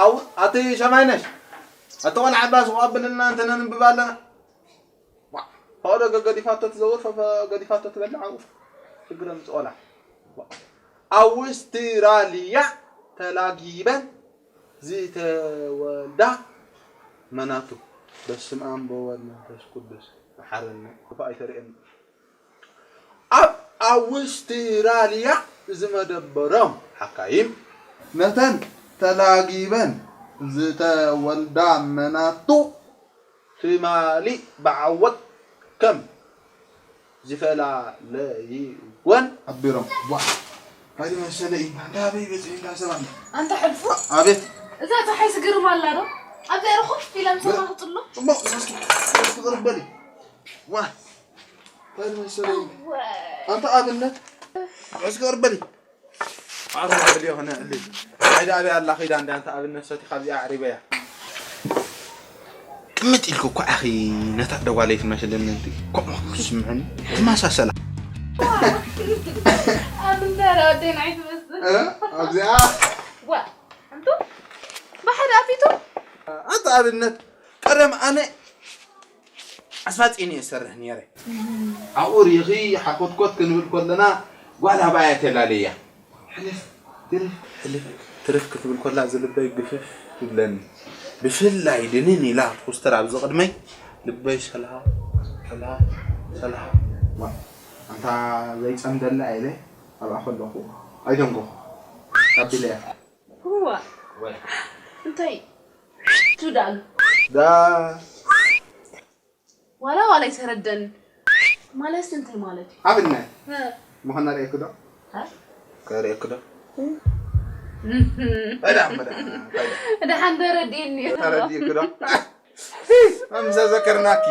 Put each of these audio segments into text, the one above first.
ኣው ኣቲ ሸማይነሽ ኣቲ ቆልዓ ኣባ ስቕ ኣብልና እንተ ነንብብ ኣለና። ዋ፣ ፈቐዶ ገዲፋቶ ትዘውር፣ ፈ-፣ ፈ-፣ ገዲፋቶ ትበልዕ ኣብኡ። ሽግር የምጽእ ቆልዓ። ኣውስትራልያ ተላጊበን ዝተወልዳ መናቱ። በስመ ኣብ ወወልድ መንፈስ ቅዱስ መሓረና። ክፉእ ኣይተርእየኒ። ኣብ ኣውስትራልያ ዝመደበሮም ሓካይም ነተን ተላጊበን ዝተወልዳ መናቱ ትማሊ ብዓወት ከም ዝፈላለይወን ኣቢሮም። ዋ፣ ካዲ መሰለ እዩ። እንዳ ኣበይ በፂሑ እንዳ ሰብ ኣለ? ኣንታ ሕልፉ፣ ኣቤት። እዛ ፀሓይ ስግርም ኣላ ዶ? ኣብዚኣ ኢለ ኮፍ ኢለ ምሳኻ ክፅሎ። ፅቡቕ፣ እስኪ፣ እስኪ ቅርብ በሊ። ዋ፣ ካዲ መሰለ እዩ። እወ። ኣንታ ኣብነት፣ እስኪ ቅርብ በሊ። ኣረ በሊ የኾነ እሊ። ካይዳ ኣበይ ኣላ? ኸይዳ እንዳ ኣንታ ኣብነት ሰቲ ካብዚኣ ኣዕሪበያ። ቅምጥ ኢልኩ እኮ ኣኺ ነታ ደጓለይ ትመስለኒ እንቲ ከምኡ ትስምዕኒ ትመሳሰላ። ኣብ እንዳ ኣደይ ንዓይ ትመስል። እ? ኣብዚኣ ዋ፣ እንቱ ብሓደ ኣፊቱ። ኣንታ ኣብነት ቀደም ኣነ ኣስፋጺኒ እየ ዝሰርሕ ነይረ። ኣብኡ ሪኺ ሓኮትኮት ክንብል ከለና ጓል ኣባያ ተላለያ። ሕልፍ ትርፍ፣ ሕልፍ ትርፍ ክትብል ከላ እዚ ልበይ ግፍፍ ይብለኒ። ብፍላይ ድንን ኢላ ክትኩስተር ኣብዚ ቅድመይ ልበይ ሰላም፣ ሰላም፣ ሰላም። ዋ፣ ኣንታ ዘይጸምደላ ኢለ ኣብኣ ከለኹ ኣይደንጎኹ። ኣቢለያ። እዋ። ወይ። እንታይ ትብዳሉ? ዳ ዋላ ዋላ ኣይተረደን። ማለት እንታይ ማለት እዩ? ኣብነት እ። ምዃና ርእየክ ዶ? እ? ከርእየክ ዶ? እህ። እዳ፣ እዳ፣ እዳ። ደሓን ተረዲእኒ እዩ። ተረዲእክ ዶ? ከም ዘዘከርናኪ።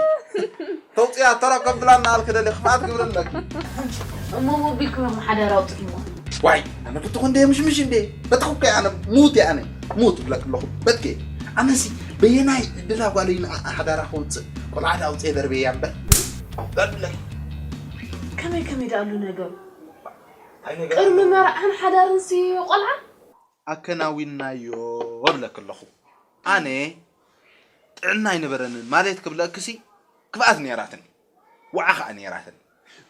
ተውፅያ ተረከብ ብላና ኣልክ ደሊ ክፍኣት ግብሪ ኣለኪ። እሞ ሞቢልኩም ሓዳር ኣውፅእሞ። ዋይ፣ ኣነ ብትኹ እንደ ምሽምሽ እንደ በትኹ ከ ኣነ ሙት እየ ኣነ። ሙት እብለክ ኣለኹ። በትከ ኣነሲ በየናይ እድላ ጓለይ ንዓ ሓዳራ ከውፅእ ቆልዓ ዳውፅእ ደርበያ እምበር። በልብለክ። ከመይ ከመይ ዳኣሉ ነገሩ? እንታይ ነገር ቅድሚ ኣሎ? መርዓን ሓዳርንሲ ቆልዓ? ኣከናዊናዮ እብለክ ኣለኹ። ኣነ ጥዕና ኣይነበረንን ማለት ክብለክሲ ክፍኣት ነይራትኒ። ወዓ ኸኣ ነይራትኒ።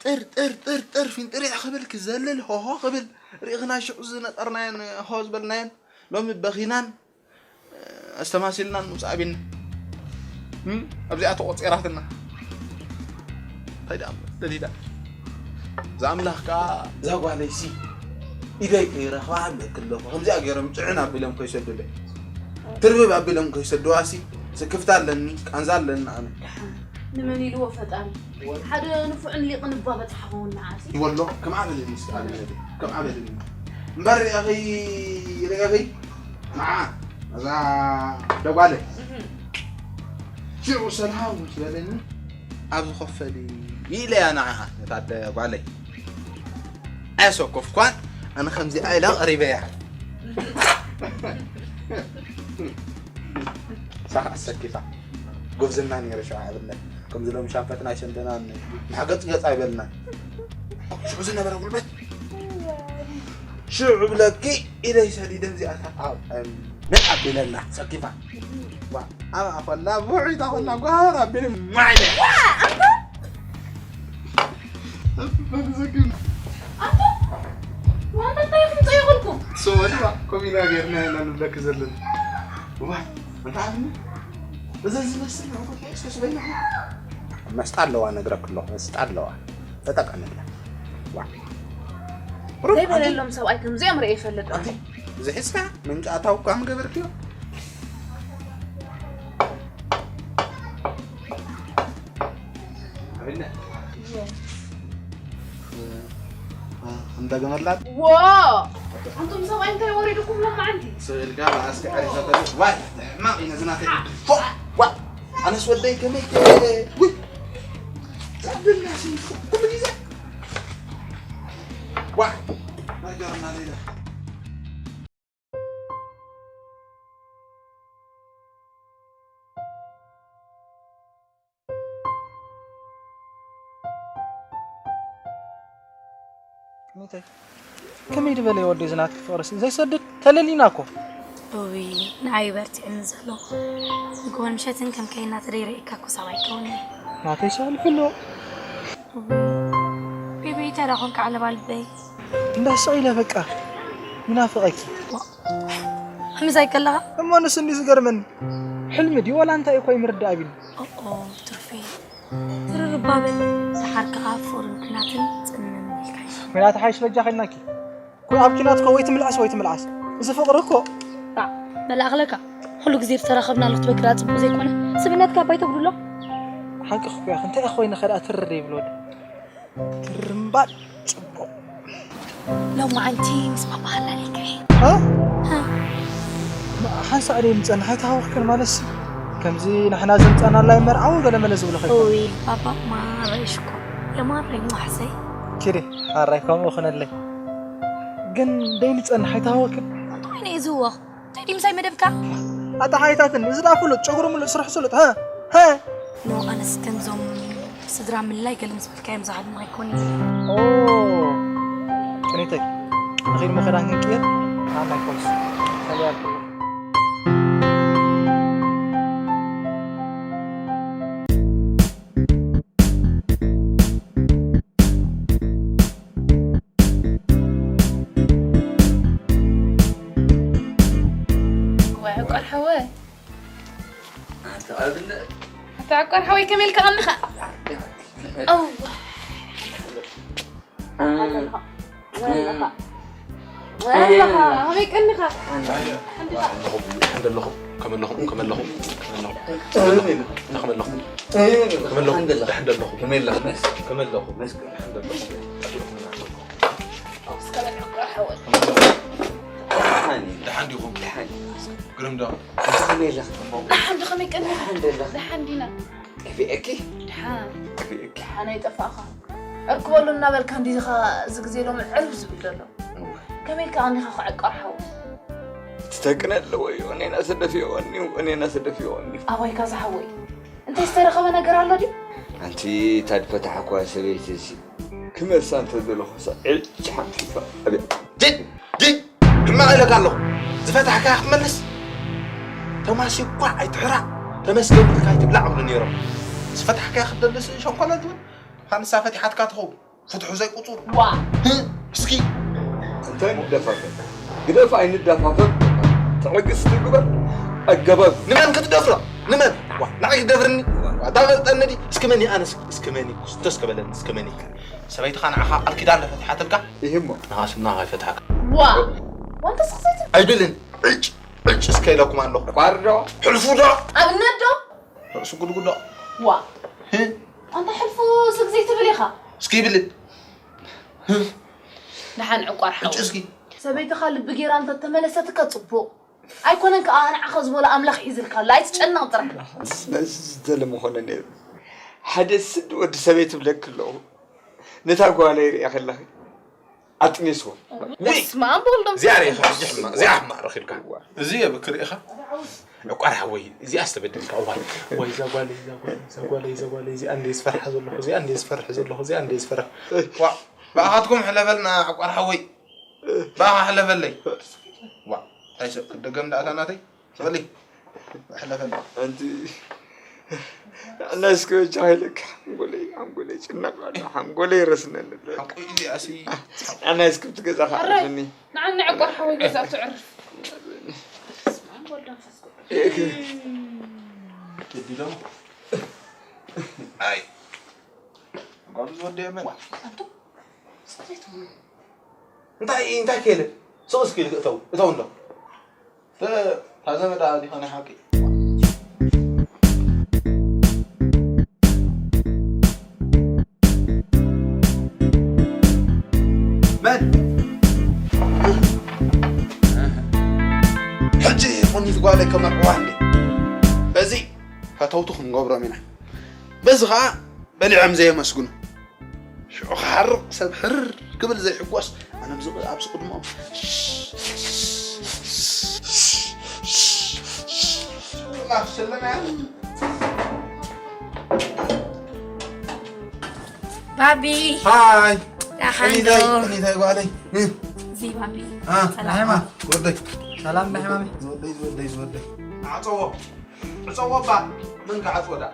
ጥር ጥር ጥር ጥር ፊንጥሪዕ ክብል ክዘልል ሆሆ ክብል ርኢኽና ሽዑ ዝነጠርናየን ሆ ዝበልናየን ሎሚ በኺናን ኣስተማሲልናን ምውጻእ ኣቢልና። እም? ኣብዚኣ ተቖጺራትና። እንታይ ደኣ ደሊላ? እዛ ኣምላኽ ከኣ እዛ ጓለይሲ ኢደይ ከይረኽባ እብለኪ ኣለኹ። ከምዚኣ ገይሮም ጽዕን ኣቢሎም ከይሰዱለይ። ትርብብ ኣቢሎም ከይሰድዋሲ ስክፍታ ኣለኒ፣ ቃንዛ ኣለኒ ኣነ። ደሓን ንመን ኢልዎ ፈጣሪ? ሓደ ንፉዕን ሊቕን እባ በጽሓ ኸውን ንዓሲ። ይወሎ፣ ከም ኣበለኒ እስኪ ኣበለኒ፣ ከም ኣበለኒ። እምበር ርኢኺ፣ ርኢኺ፣ ንዓ፣ እዛ ደጓለ። እህ። ሽዑ ሰላም ምስ በለኒ፣ ኣብ ዝኸፈል ኢለያ ንዓኻ፣ ነታ ደጓለይ። ኣየሰኮፍኳን፣ ኣነ ከምዚኣ ኢለ ቀሪበያ። ሳኻ ኣሰኪፋ። ጉብዝና ነይሩ ሽዑ ኣብነት። ከምዚ ሎም ሻንፈትና ኣይሰንደናን። ንሓገጽ ገጽ ኣይበልናን። ሽዑ ዝነበረ ጉልበት። ሽዑ ብለኪ ኢለይ ሰዲደ እዚኣታ ኣብ፣ እም፣ ምን ኣቢለላ ሰኪፋ። ዋ፣ ኣብ ኣኾላ፣ ብውዕይታ ኾላ፣ ጓሃር ኣቢለ ማዕለ። ዋ፣ ኣንታ! ኣንታ! ዋንታ እንታይ ኢኹም ጸይቑልኩም? ሶማሊ ዋ፣ ኮሚና ገይርና ኢና ንብለኪ ዘለና። ዋ፣ ኣንታ ዓብኒ፣ እዚ ዝመስል ንዕኹም እንታይ እስከ ስበይና? መስጣ ኣለዋ፣ ነግረክ ኣለኹ፣ መስጣ ኣለዋ። ተጠቀምላ። ዋ። ዘይበለሎም ሰብኣይ ከምዚኦም ርእየ ይፈልጥ። ኣንቲ፣ እዚ ሒዝካ ምንጫ ኣታዊ እኳ ምገበርክዮ። ኣበነ። እ፣ እ፣ እንዳ ገመላት። ዎ! ኣንቱም ሰብኣይ እንታይ ወሪድኩም ሎማዓንቲ? ስእልካ ብኣስከ ዓሪፈ ተሉ-፣ ዋይ፣ ሕማቕ እዩ ነዚ ናተይ። ፎ! ዋ! ኣነስ ወደይ ከመይ ከ-፣ ውይ! ጸብልና ስንቱ ኩሉ ግዜ። ዋ! ነገርና ሌላ። ሚተይ፣ ከመይ ዝበለ ወዲ እዚ ናትኪ ፍቕርሲ ዘይሰድድ ተለሊና እኮ። እውይ፣ ንዓይ በርቲዕኒ ዘሎ። ንግሆን ምሸትን ከም ከይና ተደይረኢካ እኮ ሳብ ኣይከውንን። ናተይ ሰልፍ ኣሎ። እውይ፣ ቤቢ፣ እንታይ ደኣ ኾንካ ዓለባ ልበይ? እንዳስቕ ኢለ በቃ ይናፍቐኪ። ከምዚ ኣይከለኻ? እሞ ንሱ እንዲ ዝገርመኒ። ሕልሚ ድዩ ዋላ እንታይ እኮ ይምርዳእ ኣቢሉ። ኦኦ፣ ትርፌ። ትርርባበል፣ ሰሓርካ ኣብ ፍቕርን ኩናትን ጽምም ኢልካ እዩ። ኩናት ሓይሽ በጃ ከይናኪ። ኩ ኣብ ኪናት ኮ ወይ ትምልዓስ ወይ ትምልዓስ። እዚ ፍቕሪ እኮ ጣዕ፣ መላእኽለካ። ኩሉ ግዜ ዝተራኸብናሉ ክትበክራ ጽቡቕ ዘይኮነ። ስብነትካ ባይ ተጉድሎ። ሓቂ እኮ እያ። እንታይ እያ ኮይነ ከ ደኣ ትርር ይብል ወዲ? ትርምባል ጽቡቕ። ሎማዓንቲ ምስ ባባ ሃላሊካ እየ። ሃ? ሃ? ሓንሳእ ደይ ምጸንሕ ኣይተሃወኽክን ማለትሲ? ከምዚ ንሕና ዘምጻናላይ መርዓዊ ገለመለ ዝብሉ ኸይኮኑ። ኡይ፣ ባባ ማረይሽ እኮ። የማረኝ ማሕሰይ። ኪዲ፣ ሓራይ ከምኡ ኹነለይ። ግን ደይ ንጸንሕ ኣይተሃወኽክን? እንታይ ነው የዝወኽ? እንታይ ድዩ ምሳይ መደብካ? ኣታ ሓይታትን፣ እዚ ደኣ ፍሉጥ፣ ጨጉሩ ምሉእ ስራሕ ስሉጥ፣ ሃ? ሃ? ኖ፣ ኣነስ ከምዞም ስድራ ምልላይ ገለ ምስ በልካዮም ዝሃድሙ ኣይኮኑን። ኦ፣ ቅኒተይ፣ ንኺድ ምኸዳን ክንቅየር፣ ኣና ይኮንስ። ሰላም። ወይ ዕቋር ሓወይ። ኣንተ ኣብነ ኣታ ዕቋር ሓወይ ከመይ ኢልካ ቀንኻ? ኣው። ኣለኻ። ኣለኻ። ኣለኻ። ከመይ ቀንኻ? ደለኹም ከመለኹም ከመለኹም ከመለኹም ከመለኹም ከመለኹም ደለኹም ከመለኹም ደለኹም እስከ ዕቋር ሓወይ። ደሓን ዲኹም ግርም ዶ ከመይ ኣለኻ? ደሓን ዶ ከመይ ቀንኻ? ደሓን ደለኻ? ደሓን ዲና? ከፊኤኪ? ደሓን። ከፊኤኪ? ደሓን ኣይጠፋእኻ። ዕርክበሉ እናበልካ እንዲኻ እዚ ግዜ ሎሚ ዕርብ ዝብል ዘሎ። ከመይ ኢልካ ቀኒኻ ኸ ዕቋር ሓወይ? ትተቅነ ኣለዎ እዩ። እኔና ሰደፊ ወኒ፣ እኔና ሰደፊ ወኒ። ኣባይካ ዝሓወይ። እንታይ ዝተረኸበ ነገር ኣሎ ድዩ? ኣንቲ ታድ ፈታሕኳ ሰበይቲ እዚ ክመሳ እንተ ዘለኹ ሰ ዕጭ ሓምሲፋ። ኣብያ። ጅድ ጅድ ሕማቕ ኢለካ ኣለኹ። ዝፈታሕካያ ክትመልስ ተማሲ እኳ ኣይትሕራቕ ተመስገን ኢልካ ኣይትብላዕ ብሉ ነይሮም። ዝፈታሕካያ ክትደልስ ሸንኮለል ትብል። ሃንሳ ፈቲሓትካ ትኸውን። ፍትሑ ዘይቁጹር። ዋ። ህእ፣ እስኪ እንታይ ንደፋፈር? ግደፍ ኣይንደፋፈር። ትዕግስቲ ግበር። ኣገባብ ንመን ክትደፍሮ? ንመን? ዋ፣ ንዓይ ክትደፍርኒ? ዋ፣ እታ ፈልጠኒ ድዩ? እስኪ መን እዩ ኣነስ? እስኪ መን እዩ? ኩስቶ እስከ በለኒ፣ እስኪ መን እዩ? ሰበይትኻ ንዓኻ ቃል ኪዳን ዶ ፈቲሓትልካ? ይህሞ ንኻ ስምና ከይፈትሓካ። ዋ። ዋንተ ስኽሰይትን ኣይብልን። ዕጭ፣ ዕጭ እስከ ኢለኩም ኣለኹ። ቋርዶ ሕልፉ ዶ? ኣብነት ዶ? ርእሱ ጉድጉዶ። ዋ። ህእ፣ ኣንታ ሕልፉ ስግ ዘይትብል ኢኻ። እስኪ ይብልን። ደሓን ዕቋር ሓወይ። ዕጭ እስኪ። ሰበይትኻ ልቢ ጌራ እንተተመለሰትካ ጽቡቕ። ኣይኮነን ከኣ ንዓኻ ዝበሎ ኣምላኽ ሒዝልካ ኣሎ። ኣይትጨነቕ ጥራሕ። ነዚ ዝተለምኾነ ነይሩ። ሓደ ስድ ወዲ ሰበይቲ ብለክ ኣለኹ። ነታ ጓለይ ሪኣ ከለኺ ኣጥኒስዎ። በስመ ኣብ ወወልድ ወመንፈስ እዚኣ ርኢኻ ቅዱስ። ሕጂ ሕማቕ፣ እዚኣ ሕማቕ ረኺብካ። እዚ የብክ ርኢኻ። ዕቋር ሓወይ፣ እዚኣ ዝተበደልካ እዋይ። ወይ እዛ ጓለይ፣ እዛ ጓለይ፣ እዛ ጓለይ፣ እዛ ጓለይ፣ እዚኣ እንደ ዝፈርሓ ዘለኹ፣ እዚኣ እንደ ዝፈርሕ ዘለኹ፣ እዚኣ እንደ ዝፈርሕ። ዋ፣ ብኣኻትኩም ሕለፈልና ዕቋር ሓወይ። ብኣኻ ሕለፈለይ። ዋ፣ እንታይ ሰብ ክደገም ደኣ እታ ናተይ? ስቕሊ። ሕለፈለይ። ኣንቲ ኣናስከ ብቻ ኢለካ ሓንጎለይ፣ ሓንጎለይ ጭነቕ ኣሎ፣ ሓንጎለይ ረስነኒ ኣሎ። ሓቆይ እዚኣሲ። ኣናስከ ብቲ ገዛ ሕራይ፣ ከዓርፍኒ። ንዓኒ ዕቋር ሓወይ ገዛ ትዕርፍ። በስመ ኣብ ወወልድ ወመንፈስ ቅዱስ። እክ ግዲ ደሞ። ኣይ። ጓሉ ዝወደየ መን? እንታይ እንታይ ከይለ? ሱቕ እስኪ ኢልክ እተው፣ እተው እንዶ። ተ-፣ ታዘመዳ ዲኾነ ሓቂ። መን? ሕጂ ይኹን ጓለይ ከመርዕዋ እንዴ? በዚ ፈተውቱ ክንገብሮም ኢና። በዚ ኸዓ በሊዖም ዘየመስግኑ። ሽዑ ክሓርቕ ሰብ ሕርር ክብል ዘይሕጎስ ኣነ ኣብዚ ኣብዚ ቅድሞም ባቢ ሃይ ደሓን ዶ? እኒታይ እኒታይ ጓለይ እዚ ባቢ ናይማ ወደይ ሰላም እንዳ ሕማመይ። ዝወደይ፣ ዝወደይ፣ ዝወደይ። ኣዕፀዎ። ዕፀዎ እባ። መን ክዓፅዎ ዳ?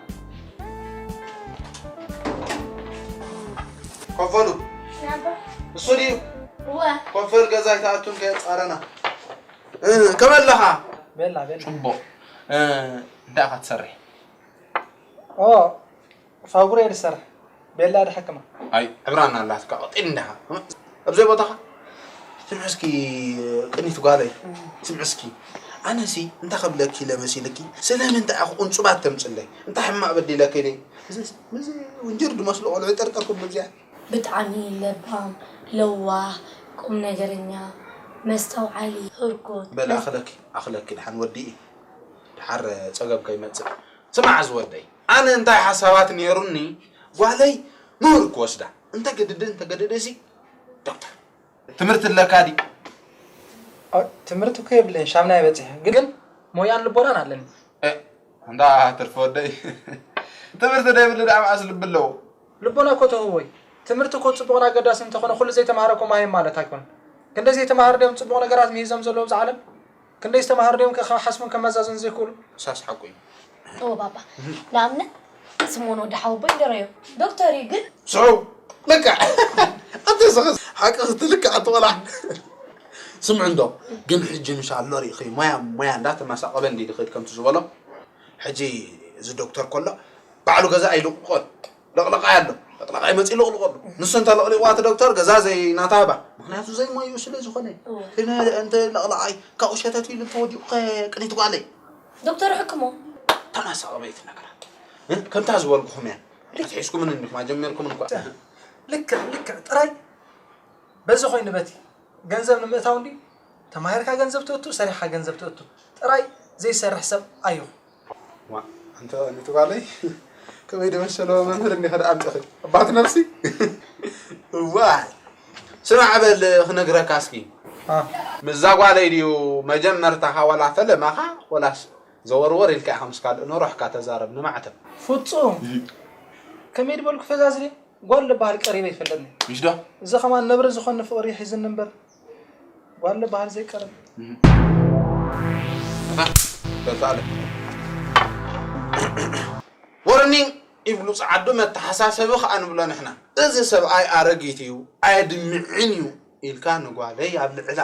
ኮፍ በሉ። ናባ። እሱ ድዩ? እወ። ኮፍ በል፣ ገዛ ኣይትኣቱን ከየፃረና። እ፣ ከመይ ኣለኻ? ቤላ፣ ቤላ። ፅቡቕ። እ፣ እንታይ ኢኻ ትሰርሕ? ኦ፣ ፋጉር እየ ዝሰርሕ። ቤላ ድሓክማ። ኣይ፣ ዕብራና ኣላትካ፣ ቀጢን እንዲኻ። ኣብ ዘይቦታኻ? ስምዒ እስኪ፣ ቅኒት ጓለይ። ስምዒ እስኪ፣ ኣነሲ እንታይ ከብለኪ ኢለ መሲልኪ? ስለምንታይ ኢኺ ቁንጹባት ተምጽለይ? እንታይ ሕማቕ በዲለኪ ኢለ? እዚ፣ እዚ ውንጅር ዝመስሉ ቆልዑ ይጠርጠርኩም ብዚኣ። ብጣዕሚ ለባም፣ ለዋህ፣ ቁም ነገረኛ፣ መስተውዓሊ፣ ህርኩት። በል ኣኽለኪ፣ ኣኽለኪ፣ ድሓን ወዲኢ። ድሓር ጸገም ከይመጽእ። ስማዕ ዝወደይ፣ ኣነ እንታይ ሓሳባት ነይሩኒ፣ ጓለይ ምሁር ክወስዳ። እንተ ገድደ፣ እንተ ገደደ ሲ ዶክተር። ትምህርቲ ኣለካ ድዩ? ኣ፣ ትምህርቲ እኮ የብለይን፣ ሻምናይ በጺሐ። ግን ሞያን ልቦናን ኣለኒ። እ፣ እንዳ ትርፊ ወደይ። ትምህርቲ ዘይብሉ ደኣ መኣስ ልቢ ኣለዎ? ልቦና እኮ ተውህቦ እዩ። ትምህርቲ እኮ ጽቡቕን ኣገዳስን እንተኾነ፣ ኩሉ ዘይተማሃረ እኮ ማሂም ማለት ኣይኮነን። ክንደይ ዘይተማሃሩ ድዮም ጽቡቕ ነገራት ምሂዞም ዘለዉ ኣብዚ ዓለም? ክንደይ ዝተማሃሩ ድዮም ከ ክሓስቡን ከመዛዝኑን ዘይክእሉ? እሳስ ሓቁ እዩ። እወ ባባ። ንኣብነት ስምኦን ወዲ ሓወቦይ ንገረዮ። ዶክተር እዩ ግን። ስዑ፣ ልክዕ። ኣንተ ሰኸስ ሓቂ ክትልክዕ ኣትቆልዓ። ስምዑ እንዶ፣ ግን ሕጂ ምሻሎ ርኢኺ፣ ሞያ፣ ሞያ እንዳተመሳቐለ እንዲ ድኸይድ ከምቲ ዝበሎ፣ ሕጂ እዚ ዶክተር ከሎ፣ ባዕሉ ገዛ ኣይልቕቆን። ለቕለቓይ ኣሎ። ለቕለቓይ መፂኡ ለቕልቆ ኣሎ። ንሱ እንተ ለቕሊቑዋ እቲ ዶክተር ገዛ ዘይናታ ሃባ። ምኽንያቱ ዘይሞይኡ ስለ ዝኾነ። እወ። እቲ ነ-፣ እንተ ለቕለቓይ ካብኡ ሸተት ኢሉ እንተወዲቑ ከ ቅኒት ጓለይ። ዶክተር ሕክሞ። ተመሳቐለ በይቲ ነገራት። እ? ከምታ ዝበልኩኹም እያ። ኣትሒዝኩምን እንዲኹም ኣጀሚርኩምን እኳ። ልክዕ፣ ልክዕ። ጥራይ በዚ ኮይኑ በቲ ገንዘብ ንምእታው እንዲ ተማሂርካ ገንዘብ ትእቱ፣ ሰሪሕካ ገንዘብ ትእቱ። ጥራይ ዘይሰርሕ ሰብ ኣይኹን። ዋ፣ ኣንተ ንትባለይ ከመይ ደመሰለ መምህር እንዲኻ ደኣ ኣምፅእኺ? ኣባት ነፍሲ። እዋይ። ስማዕ በል ክነግረካ እስኪ። አ። ምዛ ጓለይ ድዩ መጀመርታኻ ዋላ ፈለማኻ ወላስ ዘወርወር ኢልካ ኢኻ ምስ ካልእ ንሮሕካ ተዛረብ ንማዕተብ። ፍጹም። እህ። ከመይ ድበልኩ ፈዛዝሪ? ጓል ዝበሃል ቀሪበ ይፈልጥኒ። ምሽ ዶ? እዚ ከማን ነብሪ ዝኾነ ፍቕሪ ሒዝኒ እምበር፣ ጓል ዝበሃል ዘይቀርብ። እህ። እታ፣ በልታ ኣለ። ወርኒንግ ይብሉ ጸዓዱ መተሓሳሰቢ ከኣ ንብሎ ንሕና። እዚ ሰብኣይ ኣረጊት እዩ፣ ኣየድምዕን እዩ ኢልካ ንጓለይ ኣብ ልዕላ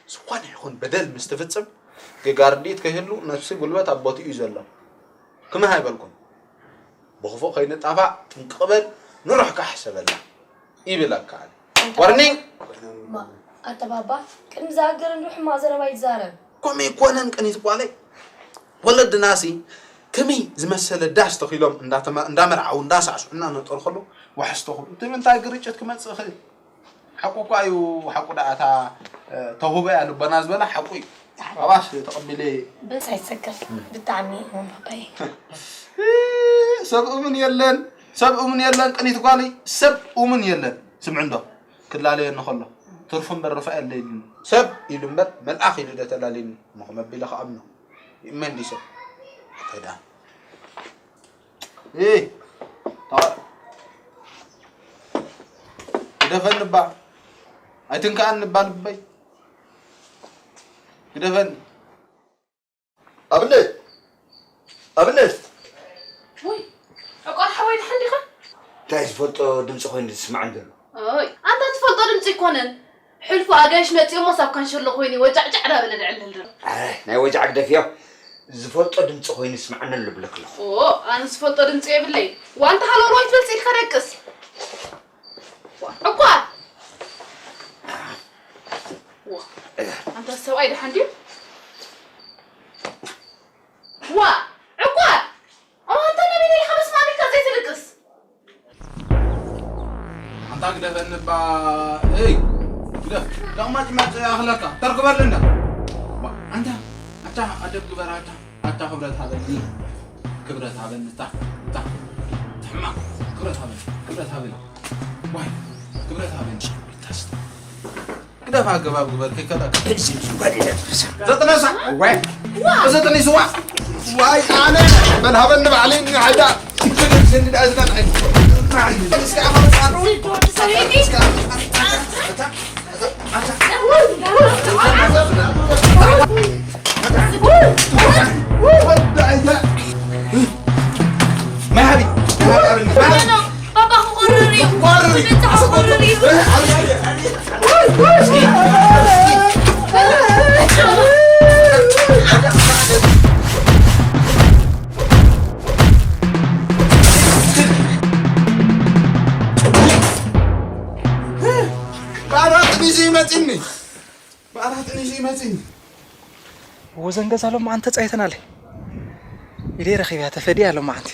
ዝኾነ ይኹን በደል ምስ ትፍጽም፣ ጌጋ ርድኢት ከይህሉ ነፍሲ ጉልበት ኣብ ቦትኡ እዩ ዘሎ። ክምህ ኣይበልኩን። ብኽፉእ ከይንጣፋእ ጥንቅቕ በል፣ ንሩሕካ ሕሰበላ ይብለካ ኣነ። ኣንታ ወርኒንግ! ማ-፣ ኣንታ ባባ፣ ቅድሚ ዝኣገረ እንዶ ሕማቕ ዘረባ ይትዛረብ። ከምኡ ኣይኮነን ቅኒት ጓለይ። ወለድናሲ ከመይ ዝመሰለ ዳስ ተኺሎም እንዳተመ-፣ እንዳመርዓው፣ እንዳሳዕስዑ፣ እናነጠሩ ከለዉ ዋሕስ ተኽሉ። እቲ ምንታይ ግርጭት ክመጽእ ይኽእል? ሓቁ እኳ እዩ፣ ሓቁ ደኣ እታ፣ እ፣ ተውህቦ እያ ልቦና ዝበላ ሓቁ እዩ። ኣባስ ተቐቢለ። በስ ኣይትሰከፍ። እም። ብጣዕሚ እዮም ኣባይ። ሰብ እሙን የለን፣ ሰብ እሙን የለን፣ ቅኒት ጓለይ፣ ሰብ እሙን የለን። ስምዒ እንዶ፣ ክላለየኒ ከሎ፣ ትርፉ እምበር ርፋኤል ደይልኒ። ሰብ ኢሉ እምበር መልኣኽ ኢሉ ዶ ተላልየኒ? እሞ ከመ ኣቢለ ክኣምኖ? ይእመን ድዩ ሰብ? ኣንታይ ደኣ? ኤይ! ታወ-፣ ግደፈኒ እባ። ኣይትንክኣኒ እባ ልበይ። ግደፈኒ። ኣብነት! ኣብነት! ውይ! ዕቋር ሓወይ ድሓን ዲኻ? እንታይ ዝፈልጦ ድምፂ ኮይኑ ዝስማዓኒ ዘሎ? ኦይ! ኣንታ ትፈልጦ ድምፂ ኣይኮነን። ሕልፎ ኣጋይሽ መፂኦሞ ሳብ ካንሸሎ ኮይኑ ወጫዕጫዕ ዳበለ ድዕልል ድሮ። ኣረ፣ ናይ ወጃዕ ግደፍዮ። ዝፈልጦ ድምፂ ኮይኑ ይስማዓኒ ኣሎ ብለክ ኣለኹ። ኦ፣ ኣነ ዝፈልጦ ድምፂ የብለይ። ዋንታ ሃሎ ሮይት በልፂ ኢልካ ደቅስ። ዋ፣ ዕቋር! ዋ፣ ኣንታ ሰብኣይ ደሓን ድዩ? ዋ፣ ዕቋር! ኦ፣ ኣንታ ናበይ ደሊኻ በስመ ኣብ ኢልካ ዘይትድቅስ? ኣንታ ግደፈኒ እባ፣ እይ፣ ግደፍ። ዳቕማጭ ማጭ ኣኽለካ፣ ተርክበሉ እንዳ። ዋ፣ ኣንታ፣ ኣታ ኣደብ ግበር፣ ኣታ፣ ኣታ ክብረት ሃበኒ፣ ክብረት ሃበኒ፣ እታ፣ እታ፣ እታ ሕማቕ፣ ክብረት ሃበኒ፣ ክብረት ሃበኒ። ዋይ፣ ክብረት ሃበኒ። ግደፍ ኣገባብ ግበር፣ ከይከዳ። እዚ እዩ ጓል ኢለ ትብሳ። ዘጥነሳ። ዋይ። እዚ ጥኒስዋ። ዋይ፣ ኣነ በል ሃበኒ ባዕለይ ንዓዳ። ስኒ ደኣ ዝናን ዓይኒ። እስከ ኣኸ መጽኣት። እስከ ኣኸ መጽኣት። ኣታ፣ ኣታ። ብኣራት ሒዙ ይመፅኒ። ብኣራት ሒዙ ይመፅኒ። ወዘን ገዛ ሎማዓንቲ ተፃይተናለይ። ኢደይ ረኺብያ ተፈዲያ ሎማዓንቲ።